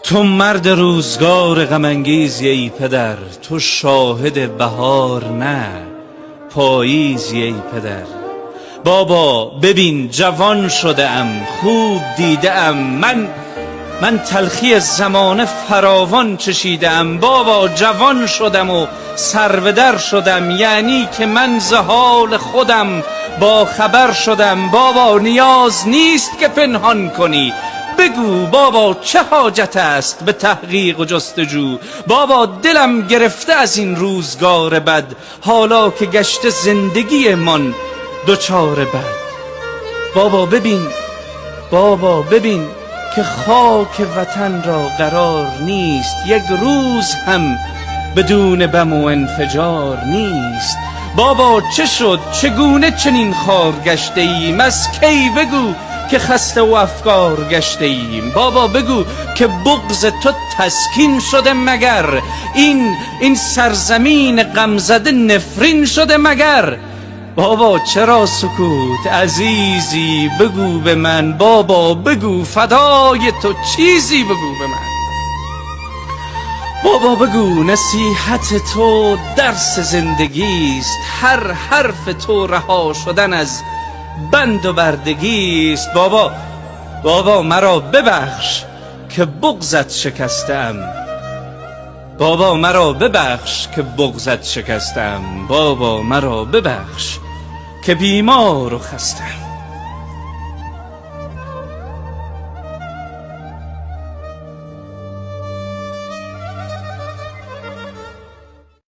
تو مرد روزگار غم انگیزی ای پدر، تو شاهد بهار نه پاییزی ای پدر. بابا ببین جوان شده ام، خوب دیده ام، من تلخی زمانه فراوان چشیده ام. بابا جوان شدم و سر به در شدم، یعنی که من ز حال خودم با خبر شدم. بابا نیاز نیست که پنهان کنی، بگو بابا چه حاجت است به تحقیق و جستجو. بابا دلم گرفته از این روزگار بد، حالا که گشته زندگی من دچار بد. بابا ببین، بابا ببین که خاک وطن را قرار نیست، یک روز هم بدون بم و انفجار نیست. بابا چه شد، چگونه چنین خار گشته ایم؟ از کی بگو که خسته و افکار گشته ایم؟ بابا بگو که بغض تو تسکین شده مگر، این سرزمین غمزده نفرین شده مگر؟ بابا چرا سکوت عزیزی بگو به من، بابا بگو فدای تو چیزی بگو به من. بابا بگو نصیحت تو درس زندگیست، هر حرف تو رها شدن از بند و بردگیست. بابا مرا ببخش که بغضت شکستم، بابا مرا ببخش که بغضت شکستم، بابا مرا ببخش که بیمار و خستم.